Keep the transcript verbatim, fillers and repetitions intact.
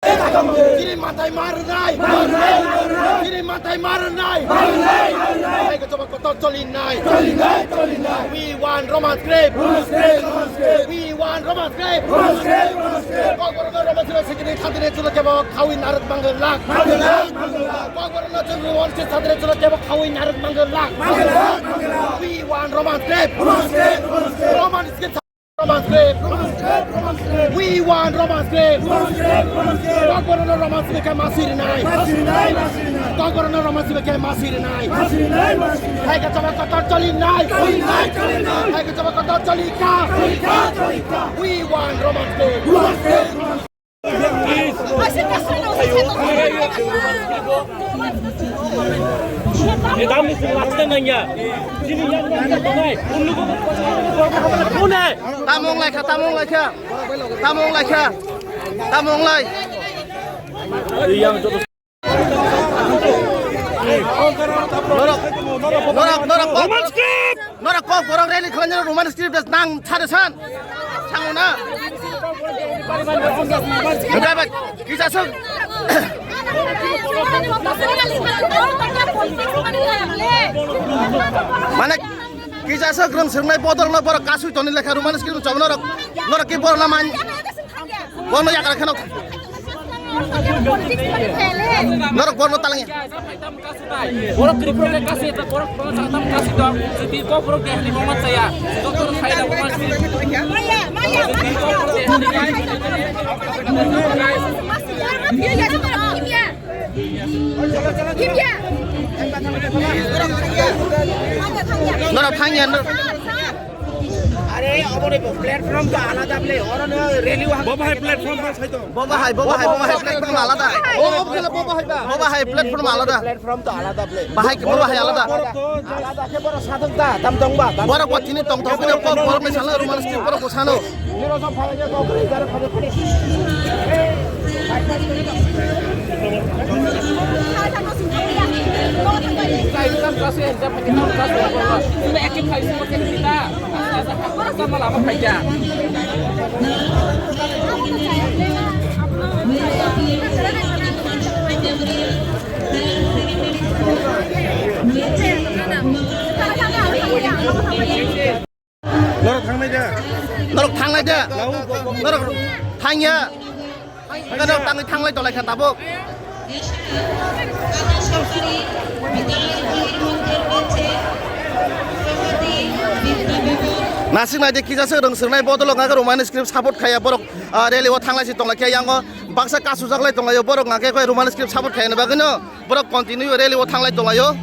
Chini matai marnai. Chini matai marnai. Hai ko chobak kotor cholinai. We want Roman script. We want Roman script. Kokborok no Roman script sikini khatini chulo kebo khawi narwk mangwlak. Kokborok no chwng Roman script khatini chulo kebo khawi narwk mangwlak. We want Roman script. Roman script. Roman script. We want Roman script. Kokborok no Roman script khe masi rinai. Kokborok no Roman script khe masi rinai. Hai ka chama kotor choli nai. Hai ka chama kotor choli ka. We want Roman script. Tamung lai kha, tamung lai kha, tamung lai kha, tamung lai. Norok, norok, norok, norok, kok borok rally khlaina Roman script nang sade san. Sango na. Enggak, Bek. Kisa sok. Mane kisa sok rwng swngnai bodol no borok kasui toni lekha Roman script chom norok. Norok ki borok na man. Bono yakra kheno. Norok bono talangya. Borok Tripura le kasi ta borok kono sa tam kasi dong. Jadi kok borok dia ni momat saya. Doktor saya dah momat sih. Maya, maya, maya. Norok thangya, norok. Are, oboni platform to alada ble, oro no rally wa. Bo bahai platform ma sai to. Bo bahai, bo bahai, bo bahai platform alada. Bo bahai ba. Bo bahai platform alada. Platform to alada ble. Bahai, bo bahai alada. Alada khe borok sadok da, tam tong ba. Borok bo tini tong tong khe kok borok ni salo Roman script borok bo sano. Niro sa phai je kok ri jar phai phai. Norok thangnai da. Norok thangnai da. Norok thangya. Hingke norok tangwi thanglai tolai kha tabuk. Nasik nai de kisa se rwng swngnai bodol wngkha khe Roman script support khaiya borok, ah, rally o thanglai si tonglai khe yango baksa kasu jaklai tonglaio borok wngkha khe Roman script support khaiyani bagwino. Borok continue rally o thanglai tonglaio.